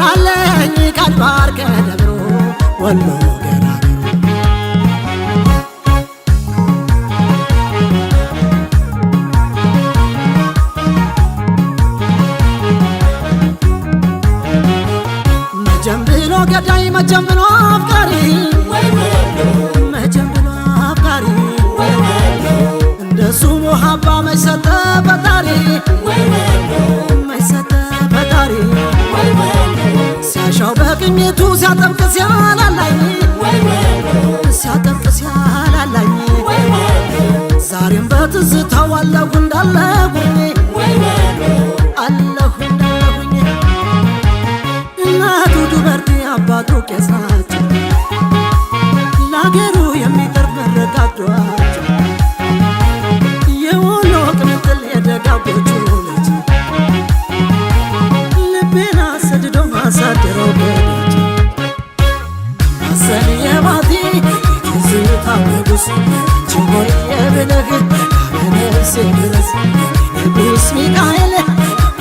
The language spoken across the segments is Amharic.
ቃል አለኝ ከአድባር ከደብሩ ወሎ ገራገሩ። መቼም ብሎ ገዳይ፣ መቼም ብሎ አፍቃሪ፣ መቼም ብሎ አፍቃሪ፣ እንደሱ ሙሀባ መች ሰጠ ፈጣሪ፣ መች ሰጠ ፈጣሪ። ሲያሻው በቅኝቱ ሲያጠብቅ ሲያላላኝ፣ ሲያጠብቅ ሲያላላኝ፣ ዛሬም በትዝታው አለሁ እንዳለሁኝ፣ አለሁ እንዳለሁኝ። እናቱ ዱበርቲ አባቱ ቄስ ናቸው፣ ለአገሩ የሚተርፍ መረጋዷቸው። የወሎ ቅምጥል የደጋጎቹ ልጅ፣ ልቤን አሰድዶ አሳድረው ገደች። ማሰል የባቲ የትዝታው ንጉስ፣ አንቺ ሆይ ብለህ ከነፍሴ ድረስ። ንጉስ ሚካኤል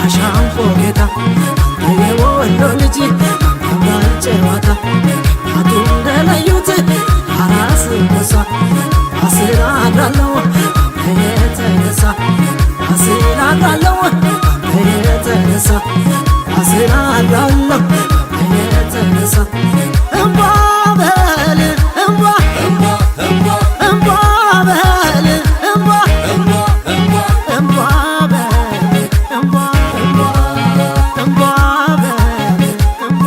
አሻንፎ ጌታ፣ አንተ የወሎ ልጅ አንተ ጨዋታ። እናቱ እንደለዩት አራስ ንጉሷ፣ አስር አድራለሁ አንተ የተነሳ፣ አስር አድራለሁ አንተ የተነሳ፣ አስር አድራለሁ አንተ የተነሳ። እምቧ በል እምቧ፣ እምቧ በል እምቧ፣ እምቧ በል እምቧ፣ እምቧ በል እምቧ።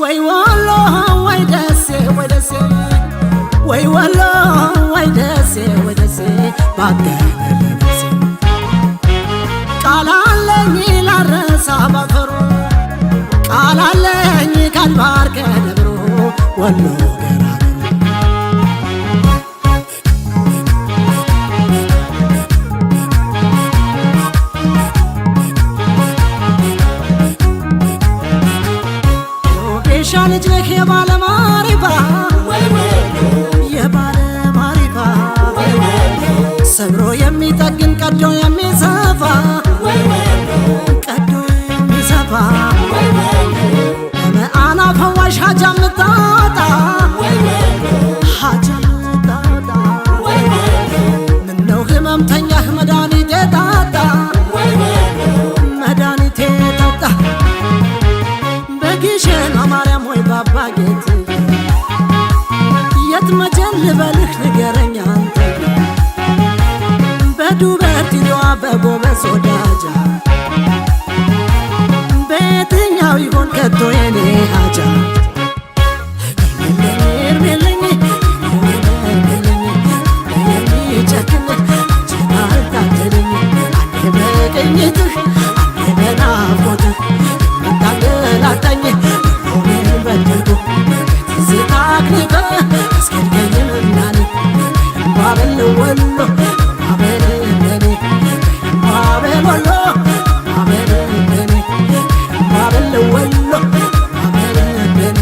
ወይ ወሎ ወይ ደሴ ወይ ደሴ፣ ወይ ወሎ ወይ ደሴ ወይ ደሴ፣ ባገነለነሴ። ቃል አለኝ ላረሳ ባፈሩ፣ ቃል አለኝ ከአድባር ከደብሩ ወሎ ገራገሩ። ጌሻ ልጅ ነህ የባለማሪፋ፣ የባለማሪፋ፣ ሰብሮ የሚጠግን ቀዶ የሚሰፋ፣ ቀዶ የሚሰፋ፣ በመአና ፈዋሽ ሀጃ ምታወጣ፣ ሀጃ ምታወጣ። ምነው ህመምተኛህ መድኃኒቴ ታጣ፣ መድኃኒቴ ታጣ። በግሸኗ ማርያም ወይ ባባ ጌት፣ የት መቼን ልበልህ ንገረኝ አንተ። በዱበርቲዋ በጎበዝ ወዳጃ፣ በየትኛው ይሆን ከቶ የኔ ሀጃ? እርሜለኝ እርሜለኝ የሚጨክን አንቺን አልታደለኝ። አንዴ በቅኝትህ አንዴ በናፍቆትህ የምታንገላታኝ ሆኔን በደልኩ። በትዝታ አክሊፈ አስገድከኝ ምናኔ። እምቧበል ወሎ እምቧበል እንደኔ፣ እምቧበል ወሎ እምቧበል እንደኔ፣ እምቧበል ወሎ እምቧበል እንደኔ።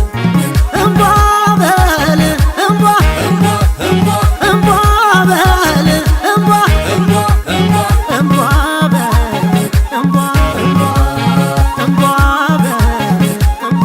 እምቧ በል እምቧ፣ እምቧ በል እምቧ፣ እምቧ በል እምቧ፣ እምቧ በል እምቧ።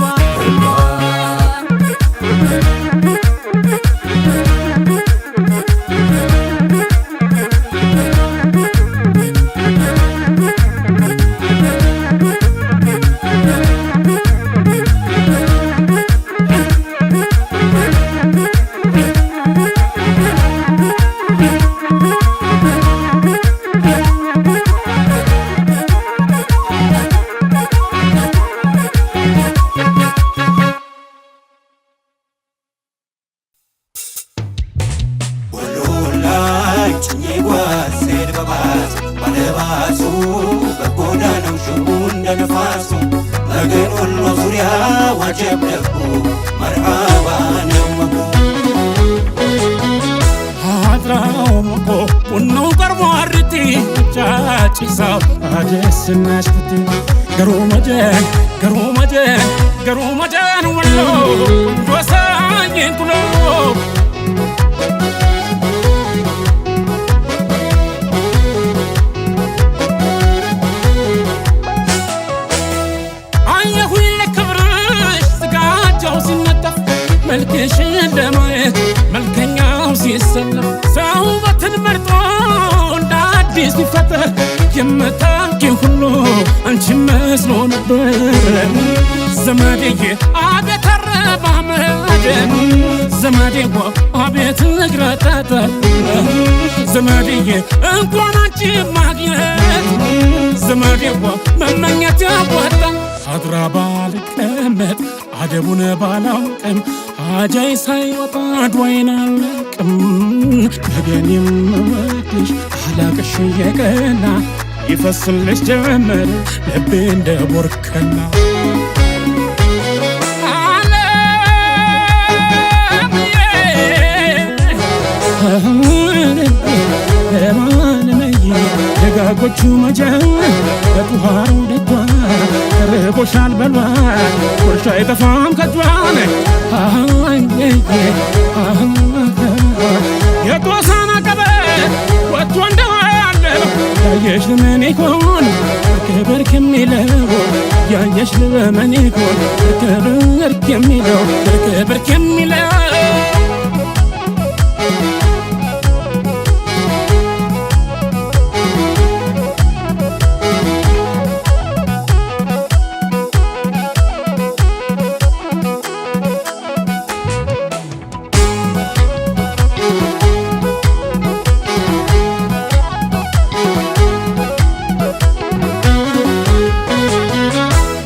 በወሎ ዙሪያ ወጀብ ደጉ መርሃባ ነው ወጉ። Hadrao moko punnu qarmo arritti caacisaa adeessinaas kuti garuma jeen garuma jeen garuma jeen walloo gosa kuloo. አየሁኝ ለክብርሽ ስጋጃው ሲነጠፍ መልክሽን ለማየት መልከኛው ሲሰለፍ ሰው ውበትን መርጦ እንደ አዲስ ሲፈጠር የምታውቂው ሁሉ አንቺ መስሎ ነበር። ዘመዴዬ አቤት አረማመድ፣ ዘመዴዋ አቤት እግረ ጠጠር፣ ዘመዴዬ እንኳን አንቺ ማግኘት ዘመዴዋ መመኘት ያዋጣል። አድራ ባልቀመጥ አደቡን ባላውቅም ሀጃይ ሳይወጣ አድዋዬን አልለቅም። ነገን የምወድሽ አላቅሽ እየቀና ይፈስልሽ ጀመር ልቤ እንደ ቦርከና። ለማንመይ ደጋጎቹ መጀን በጡሃሩ ደጇ ርቦሻል በሏ ቁርሻ አይጠፋም ከጇን። የጦሳና ቀበት ወጥቶ እንደዋለ ያየሽ ለምን ይሆን ክብር የሚለው፣ ያየሽ ለምን ይሆን ክብር የሚለው፣ ክብር የሚለው?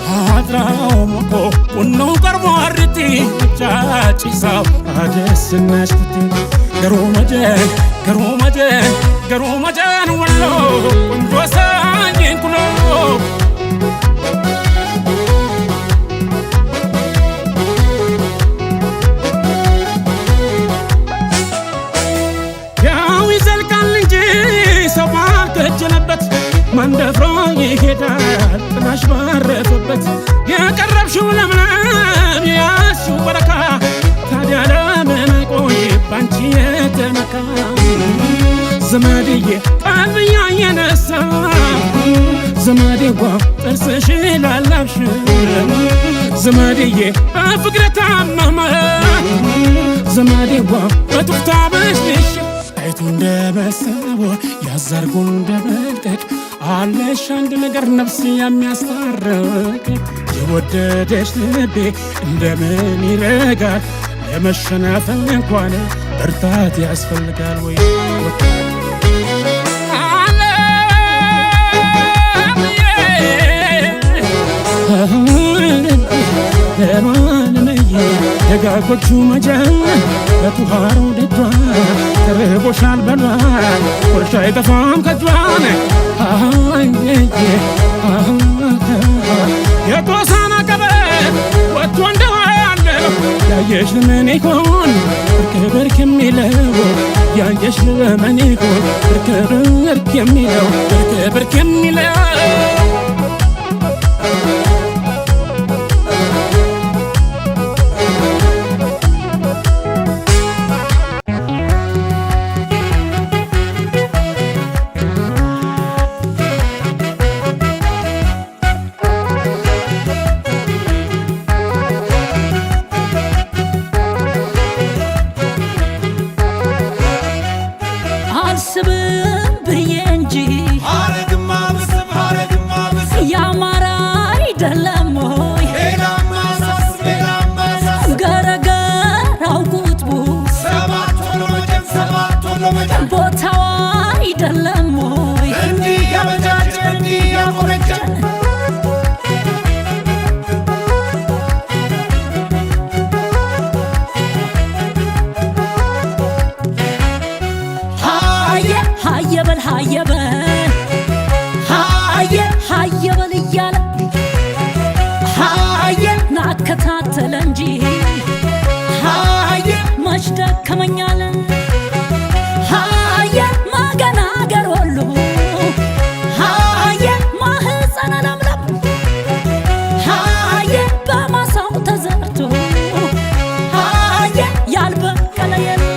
Hadrao moko punnu qarmo arritti caacisaa adeessinaas kuti garuma jeen garuma jeen garuma jeen walloo ቆንጆ ሳኝን kuloo. ያው ይዘልቃል እንጂ ሰው ባልከጀለበት ማን ደፍሮ ይሄዳል ጥላሽ ባረፈበት? የቀረብሽው ለምለም የያዝሽው በረካ ታዲያ ለምን አይቆይ ባንቺ የተመካ? ዘመድዬ ቀልብያ የነሳ፣ ዘመዴዋ ጥርስሽ ላላብሽ፣ ዘመድዬ በፍቅር ታመመ፣ ዘመዴዋ በቱፍታ በሽሽ አይቱ እንደ መሰቦ ያዘርጉ እንደ መልቀቅ አለሽ አንድ ነገር ነፍስ የሚያስታርቅ። የወደደሽ ልቤ እንደምን ይረጋል? ለመሸነፍ እንኳን ብርታት ያስፈልጋል ወይ? ለማንመዬ ደጋጎቹ መጀን በቱሃሩ ደጇ ርቦሻል በሏ ቁርሻ አይጠፋም ከጇን። የጦሳና ቀበት ወጥቶ እንደዋለ ያየሽ ለምን ይሆን ክብር የሚለው፣ ያየሽ ለምን ይሆን ክብር የሚለው፣ ክብር የሚለው? አልስብም ብዬ እንጂ ሐረግማ ብስም ሐረግማ ብስም ያማረ አይደለም ወይ? ሌላማ ሳስብ ሌላማ ሳስብ ገረገራው ቁጥቡ ሰባት ሆኖ መጀን ሰባት ሆኖ መጀን ቦታው አይደለም ወይ? እንዲህ ያበጃጀ እንዲህ ያቆነጀ። ሃየ ሃየ በል ሃየ በል ሃየ ሃየ በል እያለ ሃየ ናከታተለ እንጂ ሃየ መች ደከመኛል ሃየ ማገና አገር ወሎ ሃየ ማህፀነ ለምለም ሃየ በማሳው ተዘርቶ ሃየ ያልበቀለ የለም።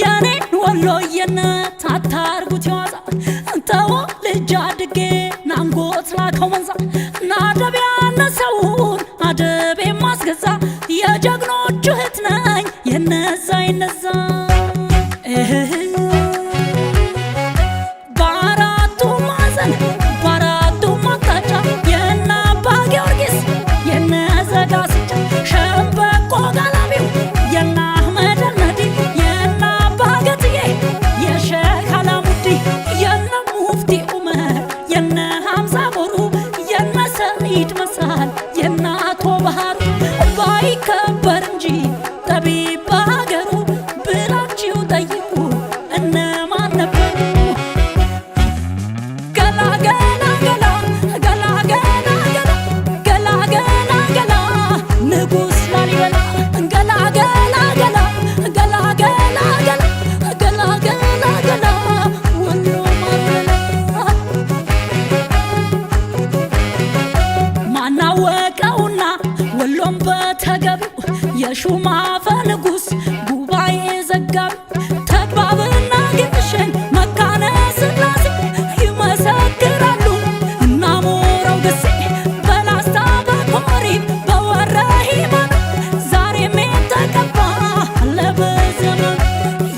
የኔን ወሎዬነት አታርጉት የዋዛ፣ ተወልጄ አድጌ ናንጎት ላከው መንዛ፣ ናደብ ያነሰውን አደብ የማስገዛ የጀግኖቹ እህት ነኝ የነዛ የነዛ። በአራቱ ማዕዘን በአራቱ አቅጣጫ የነ አባ ጊዮርጊስ የነ ዘጋስጫ፣ ሸምበቆ ጋላቢው የነ አህመድ አልነዲ፣ የነ አባ ገትዬ የሼህ አላሙዲ፣ የነ ሙፍቲ ዑመር የነ ሐምዛ ቦሩ፣ የነ ሰዒድ መሳል የነ አቶ ባህሩ፣ ባይከበር እንጂ ጠቢብ በሀገሩ ብላችሁ ጠይቁ እነማን ነበሩ? ገላ ገላ ገላ ገላ ገላ ገላ ገላ ገላ ገላ ንጉስ ላሊበላ፣ ገላ ገላ ገላ ገላ ገላ ገላ ገላ ገላ ገላ ወሎ ማሮላ። ማናወቀውና ወሎም በተገቢው የሹማፈ ንጉስ ጉባኤ ዘጋቢው ተግባብና ግሸን መካነ ስላሴ ይመሰክራሉ እናሞራው ደሴ፣ በላስታ በኮሪብ በወረ ሂማን ዛሬም የተቀባ አለ በዘመኑ።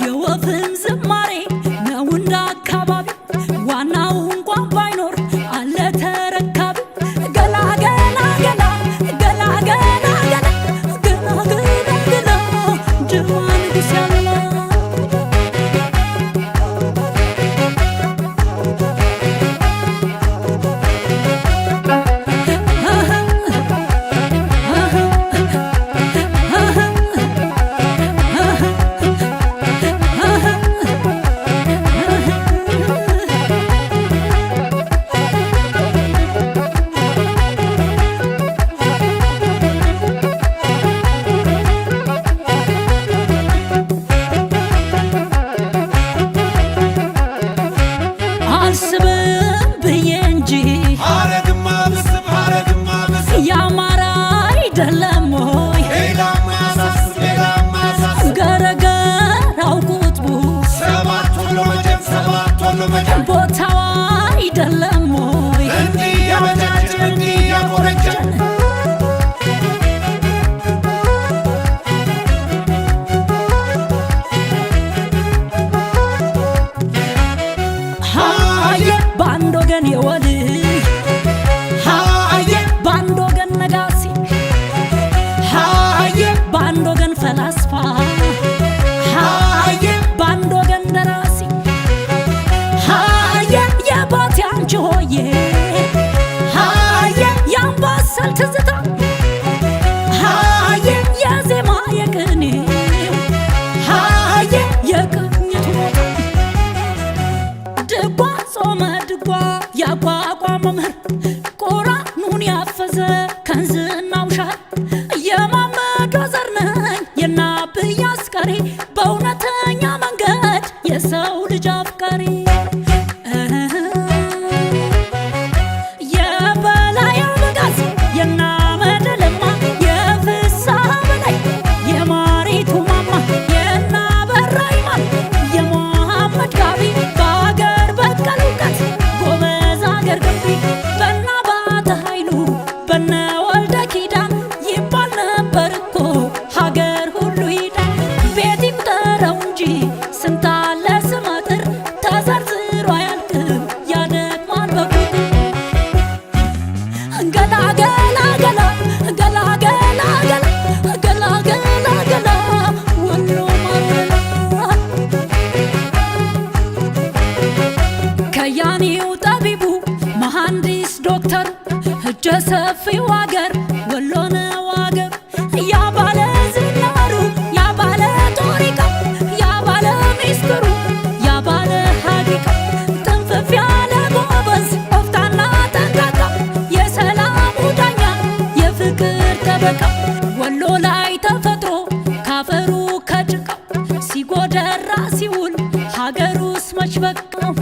የወፍም ዝማሬ ነው እንደ አካባቢ፣ ዋናው እንኳን ባይኖር አለ ተረካቢ። ገላ ገላ ገላ ገላ ገላ ገላ ገላ ገላ ገላ ጅማ ንጉስ ያለ። አልስብም ብዬ እንጂ ሐረግማ ብስብ ሐረግማ ብስብ ያማራ አይደለም ወይ? ሌላማ ያሳስብ ሌላማ ያሳስብ ገረገራው ቁጥቡ ሰባት ወሎ መጀን ሰባት ወሎ መጀን ቦታው አይደለም ወይ? እንዲህ ያበጃጀን እንዲህ ያቆረጀን። ሃየ በአንድ ወገን የወልይ ሃየ በአንድ ወገን ነጋሲ ሃየ በአንድ ወገን ፈላስፋ ሃየ በአንድ ወገን ደራሲ ሃየ የባቴ አንቺ ሆዬ ሃየ የአምባሰል ትዝታ ሃየ የዜማ የቅኔው ሃየ የቅኝቱ ቦታ፣ ድጓ ጾመ ድጓ ያቋቋ መምህር ቁራኑን ያፈዘ ከንዝናው ሻር፣ የማመዶ ዘር ነኝ የናብይ አስቀሪ፣ በእውነተኛ መንገድ የሰው ልጅ አፍቃሪ። የበላይ አበጋዝ የናመደ ለማ የፍስሐ በላይ የማሪቱ ማማ የናበራ ይማም የሙሐመድ ጋቢ፣ በአገር በቀል እውቀት ጎበዝ አገር ገንቢ፣ በነ አባተ ኃይሉ በነ ወልደ ኪዳን ይባል ነበር እኮ ሀገር ሁሉ ይዳን። ቤት ይቁጠረው እንጂ ስንታለ ስመጥር ተዘርዝሮ አያልቅም ያደክማል በቁጥር። ገላ ገላ ገላ ገላ ገላ ገላ ገላ ገላ ገላ ወሎ ማሮላ። ከያኒው ጠቢቡ መሐንዲስ ዶክተሩ እጀ ሰፊው አገር ወሎ ነው አገሩ፣ ያባለ ዝናሩ ያባለ ጦሪቃው ያባለ ሚስጥሩ ያባለ ሀዲቃው፣ ጥንፍፍ ያለ ጎበዝ ቆፍጣና ጠንቃቃ፣ የሰላሙ ዳኛ። ጠበቃ ወሎ ላይ ተፈጥሮ ካፈሩ ከጭቃው ሲጎደራ ሲውል ሀገሩስ መች በቃው።